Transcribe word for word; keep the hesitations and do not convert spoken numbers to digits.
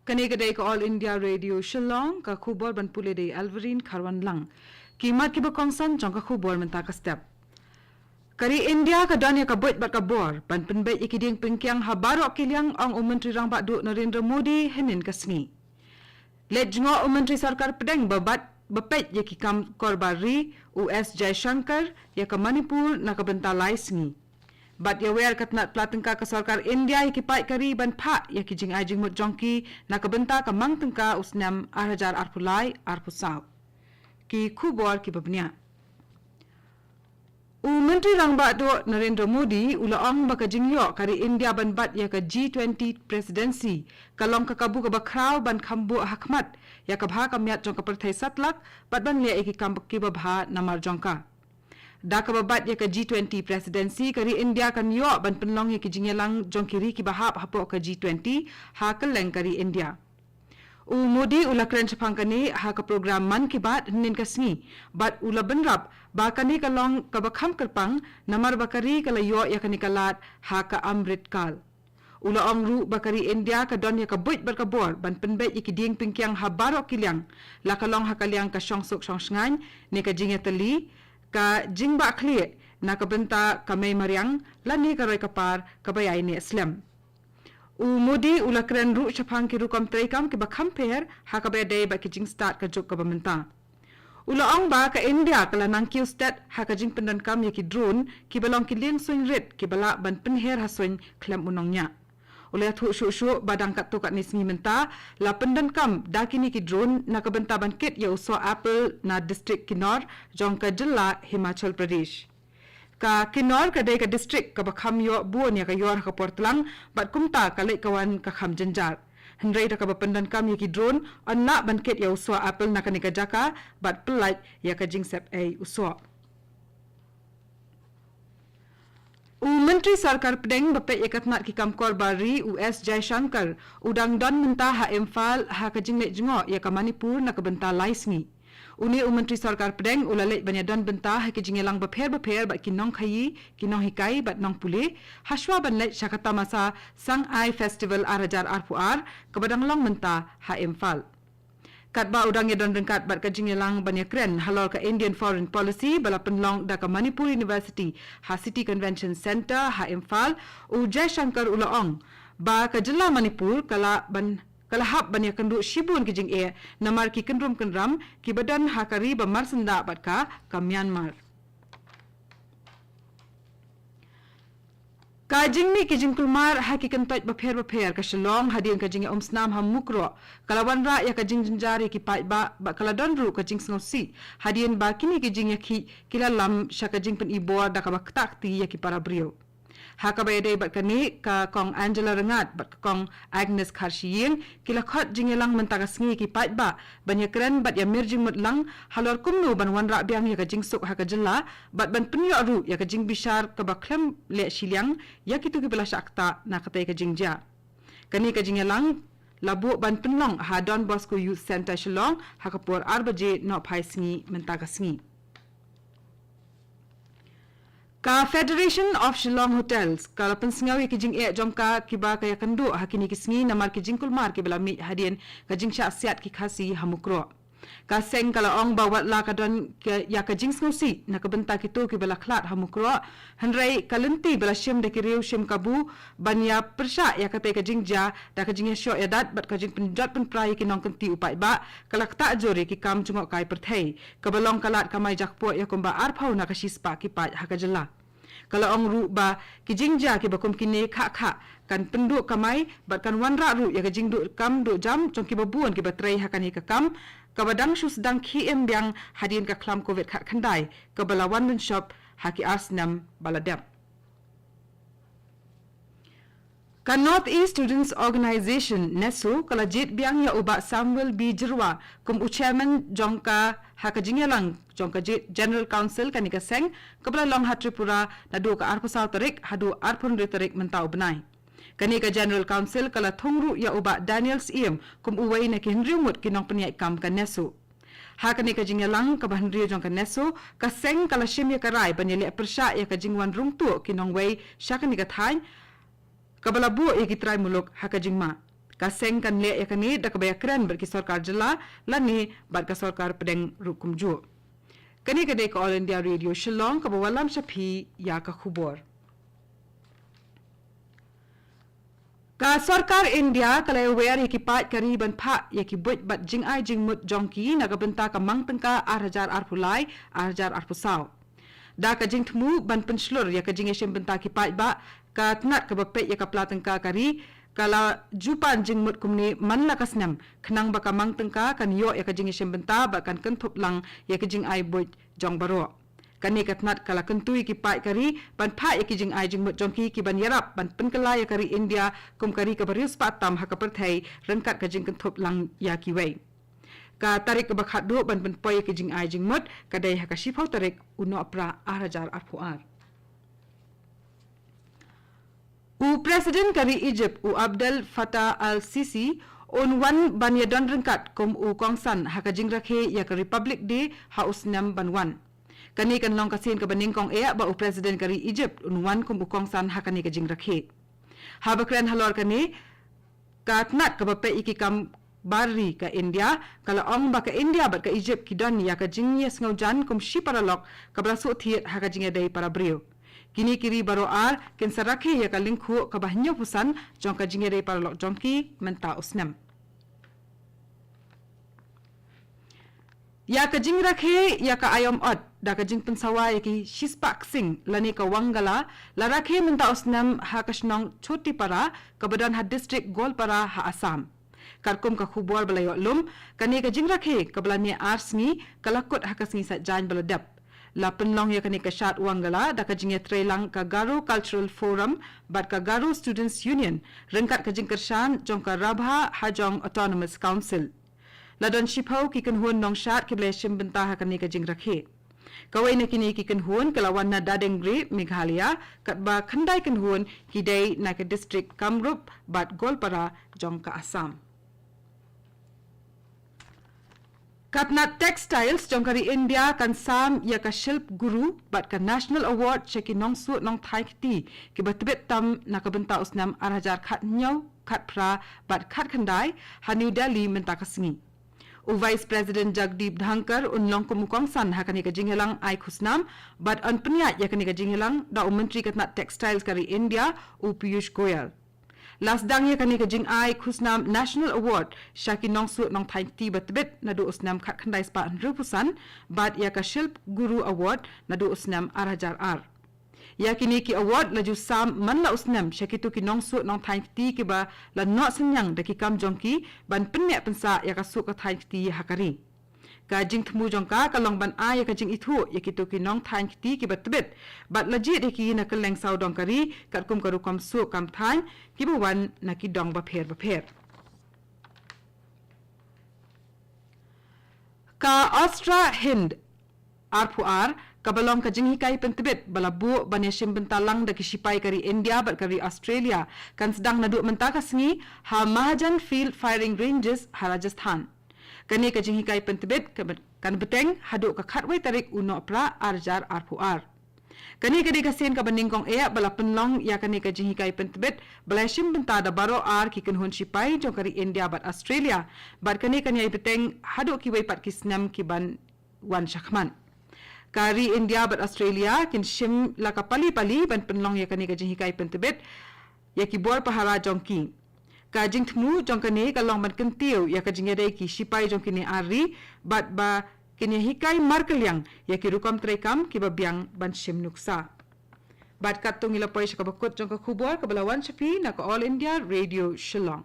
Kane ka dei ka All India Radio Shillong, ka khubor ban pule da i Alverine Kharwanlang. Ki mat kiba kongsan jong ka khubor mynta ka step. Ka ri India ka don ïa ka buit bad ka bor ban pynbeit ïa ki dieng pyngkiang ha baroh ki liang, ong u Myntri Rangbah Duh Narendra Modi hynnin ka sngi. Leit jngoh u Myntri Sorkar Pdeng ba bat ba peit ïa ki kam kor bar ri, u S Jaishankar, ïa ka Manipur na ka bynta lai sngi. Bad ïawer ka tnat pla tyngka ka sorkar India ïa ki paid ka ri ban phah ïa ki jingai jingmut jong ki na ka bynta ka mang tyngka u snem ar hajar arphew lai arphew saw. Ki khubor kiba bniah. U Myntri Rangbah Duh Narendra Modi u la ong ba ka jingïoh ka ri India ban bat ïa ka G twenty Presidency ka long ka kabu kaba khraw ban kham buh ha khmat ïa ka bha ka miat jong ka pyrthei satlak bad ban leh ïa ki kam kiba bha namar jong ka. Da kaba bat ïa ka G twenty Presidency, ka ri India kan ïoh ban pynlong ïa ki jingïalang jong ki ri kiba hap hapoh ka G twenty ha kylleng ka ri India. U Modi u la kren shaphang kane ha ka program Mann Ki Baat hynnin ka sngi bad u la bynrap ba kane ka long kaba kham kyrpang namar ba ka ri ka la ïoh ïa kane ka lad ha ka Amrit Kal. U la ong ruh ba ka ri India ka don ïa ka buit bad ka bor ban pynbeit ïa ki dieng pyngkiang ha baroh ki liang, la ka long ha ka liang ka shongsuk shongshngaiñ ne ka jingïatylli, ka jingbahkhlieh na ka bynta ka mei mariang lane ka roi ka par kaba ïai neh slem. U Modi u la kren ruh shaphang ki rukom treikam kiba kham pher ha kaba ïadei bad ki jingstad ka juk kaba mynta. U la ong ba ka India ka la nang kiew stet ha ka jingpyndonkam ïa ki drone kiba long ki liengsuiñ rit kiba lah ban pynher ha suiñ khlem u nongñiah. U la ïathuh shuh shuh ba dang katto katne sngi mynta la pyndonkam da kine ki drone na ka bynta ban kit ïa u soh apple na district Kinnaur jong ka jylla Himachal Pradesh. Ka Kinnaur ka dei ka district kaba kham ïoh bun ïa ka ïor ha ka por tlang bad kumta ka leit ka wan ka kham jynjar. Hynrei da kaba pyndonkam ïa ki drone yn lah ban kit ïa u soh apple na kane ka jaka bad pyllait ïa ka jingsep ei u soh. U Myntri Sorkar Pdeng ba peit ïa ka tnat ki kam kor bar ri, u S Jaishankar, u dang don mynta ha Imphal ha ka jingleit jngoh ïa ka Manipur na ka bynta lai sngi. Une u Myntri Sorkar Pdeng u la leit ban ïadon bynta ha ki jingïalang bapher bapher bad ki nongkhaïi, ki nonghikai bad nongpule, hashwa ban leit sha ka tamasa Sangai Festival ar hajar arphew ar kaba dang long mynta ha Imphal. Katba u dang ïadon ryngkat bad ka jingïalang ban ïakren halor ka Indian Foreign Policy ba la pynlong da ka Manipur University ha City Convention Centre ha Imphal, u Jaishankar u la ong ba ka jylla Manipur ka la ban ka la hap ban ïakynduh shibun ki jingeh namar ki kynrum kynram kiba don ha ka ri ba marsyndah bad ka, ka Myanmar. Ka jingmih ki jingkulmar ha ki kyntoit bapher bapher ka Shillong hadien ka jingïaumsnam ha Mukroh ka la wanrah ïa ka jingjynjar ïa ki paidbah bad ka la don ruh ka jingsngewsih hadien ba kine ki jingïakhih ki la lam sha ka jingpynibor da kaba ktah kti ïa ki para briew. Ha kaba ïadei bad kane, ka Kong Angela Rangad bad ka Kong Agnes Kharshiing ki la khot jingïalang mynta ka sngi ki paidbah ban ïakren bad ïamir jingmut lang halor kumno ban wanrah biang ïa ka jingsuk ha ka jylla bad ban pynïoh ruh ïa ka jingbishar kaba khlem leh shiliang ïa kito kiba la shah ktah na katei ka jingjia. Kane ka jingïalang la buh ban pynlong ha Don Bosco Youth Centre Shillong ha ka por ar baje nohphai sngi mynta ka sngi. Ka Federation of Shillong Hotels ka la pynsngew ïa ki jingeh jong ka kiba ka ïakynduh ha kine ki sngi namar ki jingkulmar kiba la mih hadien ka jingshah siat ki Khasi ha Mukroh. Ka seng ka la ong ba wat la ka don ïa ka jingsngewsih na ka bynta kito kiba la khlad ha Mukroh, hynrei ka lynti ba la shim da ki riew shim kabu ban ïa pyrshah ïa katei ka jingjia da ka jingïashoh ïadat bad ka jingpynjot pynpra ïa ki nongkynti u paidbah ka la ktah jur ïa ki kam jngohkai pyrthei, kaba long ka lad kamai jakpoh ïa kumba arphew na ka shispah ki paid ha ka jylla. Ka la ong ruh ba ki jingjia kiba kum kine khah khah kan pynduh kamai bad kan wanrah ruh ïa ka jingduh kam duh jam jong kiba bun kiba trei ha kane ka kam kaba dang shu sdang khie im biang hadien ka khlam Covid khatkhyndai kaba la wan lynshop ha ki ar snem ba la dep. Ka North East Students Organisation, NESO, ka la jied biang ïa u Bah Samuel B Jyrwa kum u chairman jong ka ha ka jingïalang jong ka General Council kane ka seng kaba la long ha Tripura naduh ka arphew saw tarik haduh arphew hynriew tarik mynta u bnai. Kane ka General Council ka la thung ruh ïa u Bah Daniel Syiem kum uwei na ki hynriew ngut ki nongpynïaid kam ka NESO. Ha kane ka jingïalang kaba hynriew jong ka NESO, ka seng ka la shim ïa ka rai ban ïaleh pyrshah ïa ka jingwan rung tuh ki nongwei sha kane ka thaiñ kaba la buh ïa ki trai muluk ha ka jingma. Ka seng kan leh ïa kane da kaba ïakren bad ki sorkar jylla lane bad ka sorkar pdeng ruh kumjuh. Kane ka dei ka All India Radio Shillong kaba wallam sha phi ïa ka khubor. Ka sorkar India ka la ïawer ïa ki paid ka ri ban phah ïa ki buit bad jingai jingmut jong ki na ka bynta ka mang tyngka ar hajar arphew lai, ar hajar arphew saw. Da ka jingthmu ban pynshlur ïa ka jingïashim bynta ki paidbah, ka tnat kaba peit ïa ka pla tyngka ka ri ka la ju pan jingmut kumne man la ka snem, khnang ba ka mang tyngka kan ïoh ïa ka jingïashim bynta bad kan kynthup lang ïa ka jingai buit jong baroh. Kane ka tnat ka la kyntu ïa ki paid ka ri ban phah ïa ki jingai jingmut jong ki, ki ban ïarap ban pynkylla ïa ka ri India kum ka ri kaba riewspah tam ha ka pyrthei ryngkat ka jingkynthup lang ïa kiwei. Ka tarik kaba khatduh ban pynpoi ïa ki jingai jingmut ka dei ha ka shiphew tarik u Nohprah ar hajar arphew ar. U President ka ri Egypt, u Abdel Fattah al-Sisi, un wan ban ïadon ryngkat kum u kongsan ha ka jingrakhe ïa ka Republic Day ha u snem ban wan. Kane kan long ka sien kaba nyngkong eh ba u President ka ri Egypt un wan kum u kongsan ha kane ka jingrakhe. Haba kren halor kane ka tnat kaba peit ïa ki kam bar ri, ka India ka la ong ba ka India bad ka Egypt ki don ïa ka jingïasngewjan kum shi paralok kaba la suk thied ha ka jingïadei para briew. Kine ki ri baroh ar kin sa rakhe ïa ka lyngkhuh kaba hynñiewphew san jong ka jingïadei paralok jong ki mynta u snem. Ïa ka jingrakhe ïa ka aïom ot da ka jingpynsawa ïa ki shispah ksing lane ka Wangala la rakhe mynta u snem ha ka shnong Chotipara kaba don ha district Goalpara ha Assam. Katkum ka khubor ba la ïoh lum, kane ka jingrakhe kaba la ñiah ar sngi ka la kut ha ka sngi Saitjaiñ ba la dep. La pynlong ïa kane ka shad Wangala da ka jingïatreilang ka Garo Cultural Forum bad ka Garo Students Union ryngkat ka jingkyrshan jong ka Rabha Hajong Autonomous Council. La don shiphew ki kynhun nongshad kiba la ïashim bynta ha kane ka jingrakhe. Kawei na kine ki kynhun ka la wan na Dadenggre, Meghalaya, katba khyndai kynhun ki dei na ka district Kamrup bad Goalpara jong ka Assam. Ka tnat Textiles jong ka ri India kan sam ïa ka Shilp Guru bad ka National Award sha ki nongsuk nongthaiñ kti kiba tbit tam na ka bynta u snem ar hajar khathynñiew, khatphra bad khatkhyndai ha New Delhi mynta ka sngi. U Vice President Jagdeep Dhankhar un long kum u kongsan ha kane ka jingïalang ai khusnam bad yn pynïaid ïa kane ka jingïalang da u Myntri ka tnat Textiles ka ri India, u Piyush Goyal. La sdang ïa kane ka jingai khusnam National Award sha ki nongsuk nongthaiñ kti ba tbit naduh u snem khatkhyndai spah hynriewphew san bad ïa ka Shilp Guru Award naduh u snem ar hajar ar. Ïa kine ki award la ju sam man la u snem sha kito ki nongsuk nongthaiñ kti kiba la noh synñiang da ki kam jong ki ban pynneh pynsah ïa ka suk ka thaiñ kti ha ka ri. Ka jingthmu jong ka ka long ban ai ïa ka jingithuh ïa kito ki nongthaiñ kti kiba tbit bad la jied ïa ki na kylleng sawdong ka ri katkum ka rukom suk kam thaiñ kiba wan na ki dong bapher bapher. Ka Astra Hind arphew ar, kaba long ka jinghikai pyntbit ba la buh ban ïashim bynta lang da ki shipai ka ri India bad ka ri Australia, kan sdang naduh mynta ka sngi ha Mahajan Field Firing Ranges ha Rajasthan. Kane ka jinghikai pyntbit ka, kan bteng haduh ka khatwei tarik u Nohprah ar hajar arphew ar. Kane ka dei ka sien kaba nyngkong eh ba la pynlong ïa kane ka jinghikai pyntbit ba la ïashim bynta da baroh ar ki kynhun shipai jong ka ri India bad Australia. Bad kane kan ïai bteng haduh kiwei pat ki snem kiban wan shakhmat. Ka ri India bad Australia kin shim la ka pali pali ban pynlong ïa kane ka jinghikai pyntbit ïa ki bor pahara jong ki. Ka jingthmu jong kane ka long ban kyntiew ïa ka jingïadei ki shipai jong kine ar ri bad ba kin ïahikai markylliang ïa ki rukom treikam kiba biang ban shim nuksa. Bad katto ngi la poi sha kaba kut jong ka khubor kaba la wan sha phi na ka All India Radio Shillong.